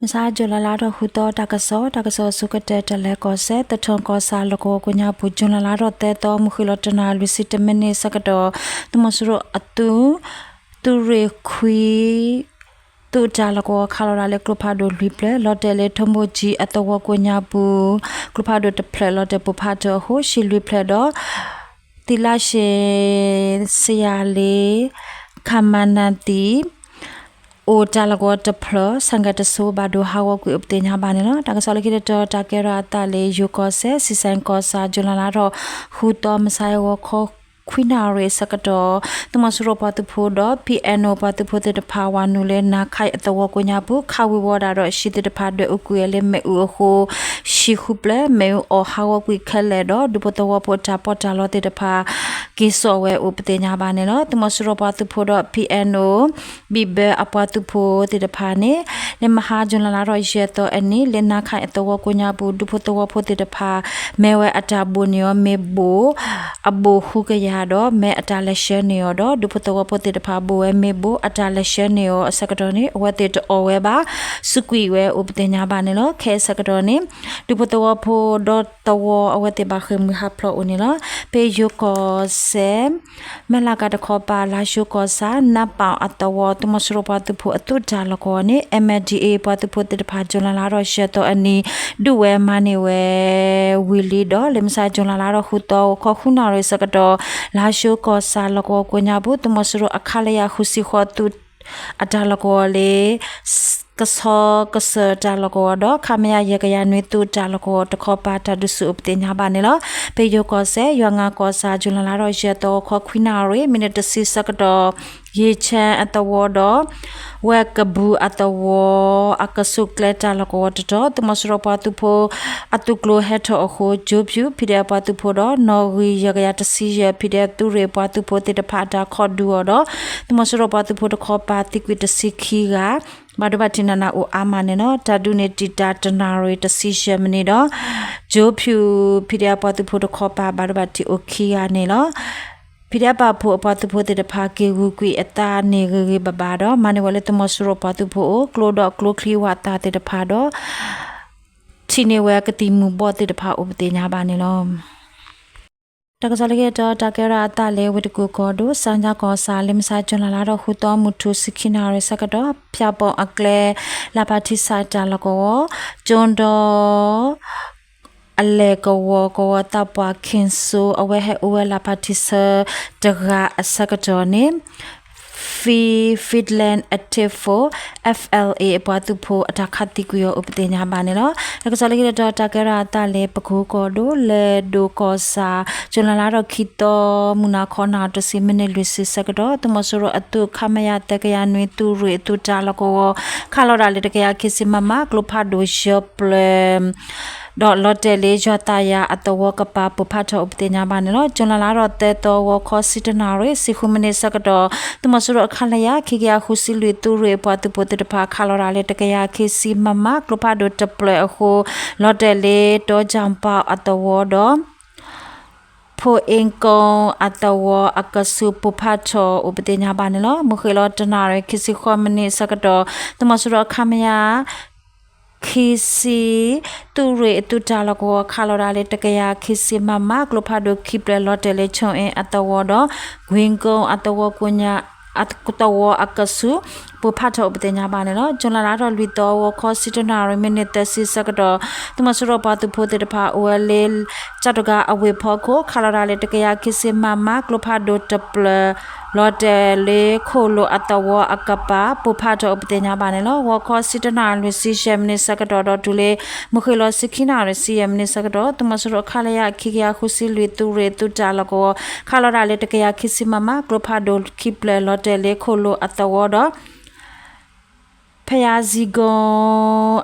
မုၢ်ဆါ June လါလါထီၣ်ဃုသီ တၢ်ကစီၣ်, တၢ်ကစီၣ်အဆိကတၢၢ် တၢ်လဲၤကီၢ်စဲၣ် သထၢၣ်ကီၢ်ဆၣ်လီၢ်ကဝီၤကိးညါပူၤ June လါလါထီၣ်သၢသီ မုၢ်ဃ့ၢ်လီၤတနၣ်ရံၣ်လွံၢ်ဆံတၢမံးနံးဆၢကတီၢ် သုးမီၤစိရိၤအသုး သုးရ့ၣ်ခွံ သုးတၢ်လီၢ်ကဝီၤခးလီၤဒၣ်လၢကျိဖးဒိၣ်လွံၢ်ဖျၢၣ် လီၤတဲာ်လၢထိၣ်မိၢ်ကၠံအသဝီကိးညါပူၤ ကျိဖးဒိၣ်တဖျၢၣ် လီၤတဲာ်ပိၢ်ဖးထီၣ်အဃိ ဟံၣ်လွံၢ်ဖျၢၣ်ဒီး သံလါရှ့ၣ် စယၤလ့ ခမနသံ အိၣ်တၢ်လီၢ်ကဝီၤတဖျၢၣ် ဆၣ်ကဲတစိၤဘၣ်ဒိဟးဂီၤကွံာ်အိၣ်ပသ့ၣ်ညါဘၣ်န့ၣ်လီၤ. တၢ်ကစီၣ်လၢခံတတီၤ တၢ်ကဲထီၣ်အသးလၢယိၤကီၢ်စဲၣ် စံၣ်စဲၣ်ကီၢ်ဆၣ် June လါလါထီၣ်ဃုသီ မုၢ်ဆါဂီၤခီခွံနၣ်ရံၣ်အဆၢကတီၢ် သုးမီၤစိရိၤပှၤသုးဖိဒီး ပံၣ်အဲၣ်နိၣ် ပှၤသုးဖိသ့ၣ်တဖၣ် ဝၤနုာ်လၢနါခါအသဝီကိးညါပူၤ ခးဝံၤဝီဒၣ်ဒီး ဟံၣ်သ့ၣ်တဖၣ်ဒွဲၣ်အူကွံာ်ဝဲလၢမ့ၣ်အူအဃိ ဟံၣ်ဃုဖျၢၣ် မ့ၣ်အူအီၣ်ဟးဂီၤကွံာ်ခဲလၢာ်ဒီး ဒူဖိသဝီဖိအတၢ်ပီးတၢ်လီသ့ၣ်တဖၣ် က့ၤစိာ်ဝဲအိၣ်ပသ့ၣ်ညါဘၣ်န့ၣ်လီၤ. သုးမီၤစိရိၤပှၤသုးဖိဒီး ပံၣ်အဲၣ်နိၣ် ဘံၣ်ဘၢအပှၤသုးဖိသ့ၣ်တဖၣ်န့ၣ် လၢမဟါ June လါလါထီၣ်ယဲၢ်သီအနံၤ လၢနါခါအသဝီကိးညါပူၤ ဒူဖိသဝီဖိသ့ၣ်တဖၣ် မ့ၢ်ဝဲအတၢ်ဘိၣ်န့ၢ်အီၤမ့ၣ်ဘိၣ် အဘိၣ်ဃုကယၤဒီး မ့ၢ်အတၢ်လဲၤဆှၢန့ၢ်အီၤဒီး ဒူဖိသဝီဖိသ့ၣ်တဖၣ် ဘိၣ်ဝဲမ့ၣ်ဘိၣ်အတၢ်လဲၤဆှၢန့ၢ်အီၤအဆၢကတီၢ်န့ၣ် အဝဲသ့ၣ်တအီၣ်ဝဲဘၣ် စူးကွံာ်ဝဲအိၣ်ပသ့ၣ်ညါဘၣ်န့ၣ်လီၤ. ခဲအံၤအဆၢကတီၢ်န့ၣ် ဒူဖိသဝီဖိဒီးသဝီအဝဲသ့ၣ်ဘၣ်ဃ့ၢ်မှံဟးဖျိးအိၣ်န့ၣ်လီၤ. ဖဲယိၤကီၢ်စဲၣ် မဲၢ်လးကၤတခီပၤ လါၡိကီၢ်ဆၣ် နးပၣ်အသဝီ သုးမီၤစိရိၤပှၤသုးဖိအသုးတၢ်လီၢ်ကဝီၤန့ၣ် MNDAA ပှၤသုးဖိသ့ၣ်တဖၣ် June လါလါထီၣ်ယဲၢ်သီအနံၤ ဒုးဝဲမၤန့ၢ်ဝဲဝံၤလံဒီး လၢမုၢ်ဆါ June လါလါထီၣ်ဃုသီ ဂီၤခီဃုနၣ်ရံၣ်အဆၢကတီၢ် လါၡိကီၢ်ဆၣ်လီၢ်ကဝီၤကိးညါပူၤ သုးမီၤစိရိၤအ ခလရ ဃုဆံဃိး သုး အတၢ်လီၢ်ကဝီၤလၢ ကဆီကစၢၢ်တၢ်လီၢ်ကဝီၤဒီး ခမရ ယဲၢ်ကယၤနွံ သုးတၢ်လီၢ်ကဝီၤတခီပၤ တၢ်ဒုးဆူၣ်အိၣ်ပသ့ၣ်ညါဘၣ်န့ၣ်လီၤ. ဖဲယိၤကီၢ်စဲၣ် ယွၤငါကီၢ်ဆၣ် June လါလါထီၣ်ယဲၢ်သီ ဂီၤခီခွံနၣ်ရံၣ် မံးနံးတဆံဆၢကတီၢ် ယ့ၣ်ဆဲအသဝီဒီး ဝဲၢ်ကဘူအသဝီ အကဆူးကျဲတၢ်လီၢ်ကဝီၤတတီၤ သုးမီၤစိရိၤပှၤသုးဖိ အသုးကျိၤဟဲထီၣ်အဃိ ကၠိဖၠူၣ် PDF ပှၤသုးဖိဒီး နီၣ်ဂံၢ်ယဲၢ်ကယၤတဆံယဲၢ် PDF သုးရ့ၣ်ပှၤသုးဖိသ့ၣ်တဖၣ်အတၢ်ခီၣ်ဒုးအီၤဒီး သုးမီၤစိရိၤပှၤသုးဖိတခီပၤသံကွံာ်တဆံခံဂၤ ဘၣ်ဒိဘၣ်ထံးနးနးအိၣ်အါမးန့ၣ်လီၤ. တၢ်ဒုးန့ၣ်တံာ်တာ်တနၣ်ရံၣ်တဆံယဲၢ်မံးနံးဒီး ကၠိဖၠူၣ် PDF ပှၤသုးဖိတခီပၤ ဘၣ်ဒိဘၣ်ထံးအိၣ်ခံဂၤန့ၣ်လီၤ. PDF ပာ်ဖှိၣ်အပှၤသုးဖိသ့ၣ်တဖၣ် က့ၤဂုာ်ကွံာ်အသးန့ၣ်ဂ့ၤဂ့ၤဘၣ်ဘၣ်ဒီး မၤန့ၢ်ဝဲလၢသုးမီၤစိရိၤပှၤသုးဖိအအိၣ် ကျိဒီးကျိချံဝၣ်သၣ်သ့ၣ်တဖၣ်ဒီး ထံၣ်န့ၢ်ဝဲကသံၣ်မူၤဘှီးသ့ၣ်တဖၣ်အိၣ်ပသ့ၣ်ညါဘၣ်န့ၣ်လီၤ. တၢ်ကစီၣ်လၢခံတတီၤ တၢ်ကဲထီၣ်အသးလၢဝ့ၢ်တကူၣ်ကီၢ်ဒိၣ် စၣ်ညါကီၢ်ဆၣ် လၢမုၢ်ဆါ June လါလါထီၣ်ဃုသီ မုၢ်ထူၣ်ဆံခံနၣ်ရံၣ်ဆၢကတီၢ် ဖၠၣ်ပိၣ်အကျဲ လၢ်ဖးထံဆၣ်တၢ်လီၢ်ကဝီၤ ကၠိဒီး အလဲၢ်ကဝီၤ ကဝီၤသးပှၢ် ခ့ၣ်စိ အဝဲဟဲအိၣ်ဝဲလၢ်ဖးထံဆၢတဂၤအဆၢကတီၢ်န့ၣ် Free Finland Active Force F L A အပှၤသုးဖိအတၢ်ခးသံကွံာ်အီၤအိၣ်ပသ့ၣ်ညါဘၣ်န့ၣ်လီၤ. တၢ်ကစီၣ်လၢခံတတီၤ တၢ်ကဲထီၣ်အသးလၢပကိၤကီၢ်ဒိၣ် လဲၤဒိၣ်ကီၢ်ဆၣ် June လါလါထီၣ်ခံသီ မုၢ်နၤခီနၣ်ရံၣ်တဆံ မံးနံးလွံၢ်ဆံဆၢကတီၢ် သုးမီၤစိရိၤအသုး ခမရ သၢကယၤနွံ သုးရ့ၣ်အသုးတၢ်လီၢ်ကဝီၤ ခးလီၤဒၣ်လၢတကယၤခံဆံ မမ ကျိဖးဒိၣ်ယဲၢ်ဖျၢၣ် ဒီးလီၤတဲာ်လၢ ယွၤသးယၤအသဝီကပၤ ပိၢ်ဖးထီၣ်အိၣ်ပသ့ၣ်ညါဘၣ်န့ၣ်လီၤ. ကၠိလါလါထီၣ်သၢသီ ဂီၤခီဆံတနၣ်ရံၣ် ဆံဃုမံးနံးဆၢကတီၢ် သုးမီၤစိရိၤအခလရ ခံကယၤဃုဆံလွံၢ် သုးရ့ၣ်အပှၤသုးဖိသ့ၣ်တဖၣ် ခးလီၤဒၣ်လၢတကယၤခံဆံ မမ ကျိဖးဒိၣ်တဖျၢၣ်အဃိ လီၤတဲာ်လၢ တီကၠၣ်ပၣ်အသဝီဒီး ဖိအ့ကီအသဝီအကဆူး ပိၢ်ဖးထီၣ်အိၣ်ပသ့ၣ်ညါဘၣ်န့ၣ်လီၤ. မုၢ်ဃ့ၢ်လီၤတနၣ်ရံၣ် ခံဆံဃိးမံးနံးဆၢကတီၢ် သုးမီၤစိရိၤအခမရ ခံဆံ သုးရ့ၣ်အသုးတၢ်လီၢ်ကဝီၤ ခးလီၤဒၣ်လၢတကယၤခံဆံ မမ ကျိဖးဒိၣ်ခံဖျၢၣ် လီၤတဲာ်လၢ ဆိၣ်အ့အသဝီဒီး ကွ့ကီအသဝီကိညါ အသဝီအကဆူး ပိၢ်ဖးထီၣ်အိၣ်ပသ့ၣ်ညါဘၣ်န့ၣ်လီၤ. ကၠိလါလါထီၣ်လွံၢ်သီ ဂီၤခီဆံတနၣ်ရံၣ် မံးနံးသၢဆံဆၢကတီၢ် သုးမီၤစိရိၤပှၤသုးဖိသ့ၣ်တဖၣ် အိၣ်ဝဲလၢ ကၠၣ်တဂၤအဝ့ၢ်ဖီခိၣ် ခးလီၤဒၣ်လၢတကယၤခံဆံ မမ ကျိဖးဒိၣ်တဖျၢၣ် လီၤတဲာ်လၢ ခိၣ်လိာ်အသဝီအကပၤ ပိၢ်ဖးထီၣ်အိၣ်ပသ့ၣ်ညါဘၣ်န့ၣ်လီၤ. ဂီၤခီဆံတနၣ်ရံၣ် လွံၢ်ဆံယဲၢ်မံးနံးဆၢကတီၢ်ဒီးတုၤလၢ မုၢ်ဃ့ၢ်လီၤဆံခံနၣ်ရံၣ် ဆံယဲၢ်မံးနံးဆၢကတီၢ် သုးမီၤစိရိၤအခလရ ခံကယၤဃုဆံလွံၢ် သုးရ့ၣ်အသုးတၢ်လီၢ်ကဝီၤ ခးလီၤဒၣ်လၢတကယၤခံဆံ မမ ကျိဖးဒိၣ်ခံဖျၢၣ် လီၤတဲာ်လၢခိၣ်လိာ်အသဝီဒီး ဖယၤစံကိ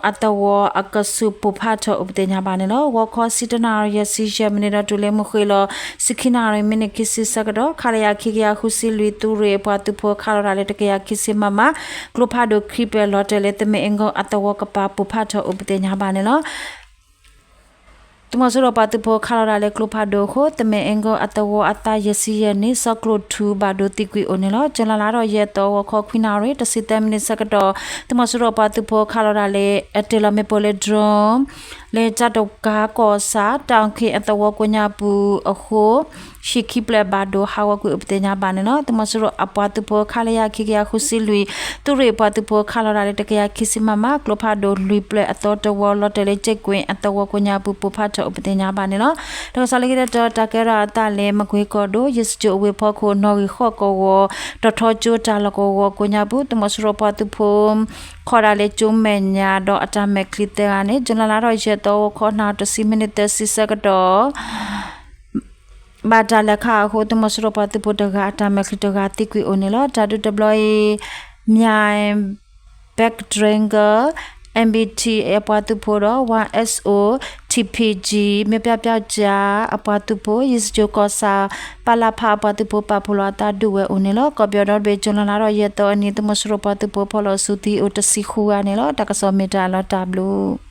အသဝီအကဆူး ပိၢ်ဖးထီၣ်အိၣ်ပသ့ၣ်ညါဘၣ်န့ၣ်လီၤ. ဂီၤခီဆံတနၣ်ရံၣ် ယဲၢ်ဆံယဲၢ်မံးနံးဒီးတုၤလၢမုၢ်ဃ့ၢ်လီၤ ဆံခံနၣ်ရံၣ် မံးနံးခံဆံဆၢကတီၢ် ခလရ ခံကယၤဃုဆံလွံၢ် သုးရ့ၣ်အပှၤသုးဖိ ခးလီၤဒၣ်လၢတကယၤခံဆံ မမ ကျိဖးဒိၣ်ခံဖျၢၣ် လီၤတဲာ်လၢ သမ့ၣ်အ့ကီအသဝီကပၤ ပိၢ်ဖးထီၣ်အိၣ်ပသ့ၣ်ညါဘၣ်န့ၣ်လီၤ. သုးမီၤစိရိၤပှၤသုးဖိခးလီၤဒၣ်လၢကျိဖးဒိၣ်အဃိ သမ့ၣ်အ့ကီၢ်အသဝီအသးယဲၢ်ဆံယဲၢ်နံၣ် စီၤကျိၣ်ထူဘၣ်ဒိသံကွံာ်အိၣ်န့ၣ်လီၤ. ကၠူၤလါလါထီၣ်ယဲၢ်သီ ဂီၤခီခွံနၣ်ရံၣ် တဆံသၢမံးနံးဆၢကတီၢ် သုးမီၤစိရိၤပှၤသုးဖိခးလီၤဒၣ်လၢ အတ့ၢ်လီၤမ့ၣ်ပိၢ်လၢ drone လၢကၠၢ်တကါကီၢ်ဆၣ် တၢ်အုၣ်ခ့ၣ်အသဝီကိးညါပူၤအဃိ ဟံၣ်ခံဖျၢၣ်ဘၣ်ဒိဟးဂီၤကွံာ်အိၣ်ပသ့ၣ်ညါဘၣ်န့ၣ်လီၤ. သုးမီၤစိရိၤအပှၤသုးဖိ ခလရ ခံကယၤဃုဆံလွံၢ် သုးရ့ၣ်ပှၤသုးဖိခးလီၤဒၣ်လၢ တကယၤခံဆံ မမ ကျိဖးဒိၣ်လွံၢ်ဖျၢၣ်အသီတဝီ လီၤတဲာ်လၢ ကၠ့ၣ်ကွ့ၣ် အသဝီကိးညါပူၤပိၢ်ဖးထီၣ်အိၣ်ပသ့ၣ်ညါဘၣ်န့ၣ်လီၤ. တၢ်ကစီၣ်လၢခံတတီၤ တၢ်ကဲထီၣ်အသးလၢ မကွ့ကီၢ်ဒိၣ် ယ့ၣ်စကၠိၣ်အဝ့ၢ်ဖီခိၣ် နီၣ်ဂံၢ်ဃီၣ်ကဝီၤ တီၤထီကၠိတၢ်လီၢ်ကဝီၤကိးညါပူၤ သုးမီၤစိရိၤပှၤသုးဖိ ခီၣ်ဒၣ်လၢကၠိမဲာ်ညါဒီးအတၢ်မဲာ်ချံသၢဂၤန့ၣ် ကၠူၤလါလါထီၣ်ယဲၢ်သီ ဂီၤခီနၣ်ရံၣ်တဆံမံးနံးသၢဆံဆၢကတီၢ် ဘၣ်တၢ်လဲၤခးအဃိ သုးမီၤစိရိၤပှၤသုးဖိတဂၤ အတၢ်မဲာ်ချံတဂၤသံကွံာ်အိၣ်န့ၣ်လီၤ. တၢ်ဒုးတဘျီအံၤ Myaing Backdranger, M B T အပှၤသုးဖိဒီး Y S O T P G မ့ၢ်ပျၢ်ပျၢ်ကၠါအပှၤသုးဖိ ယ့ၣ်စကၠိၣ်ကီၢ်ဆၣ် ပလဖ အပှၤသုးဖိပာ်ဖှိၣ်လီၤအသးဒုးဝဲအိၣ်န့ၣ်လီၤ. ကီၢ်ပယီၤဒီတဘ့ၣ် ကၠူၤလါလါထီၣ်ယဲၢ်သီအနံၤ သုးမီၤစိရိၤပှၤသုးဖိဖီၣ်လီၤစုသံအိၣ်တဆံဃုဂၤန့ၣ်လီၤ. တၢ်ကစီၣ်မ့ၢ်တၢ်လီၤတၢ်ဘျုး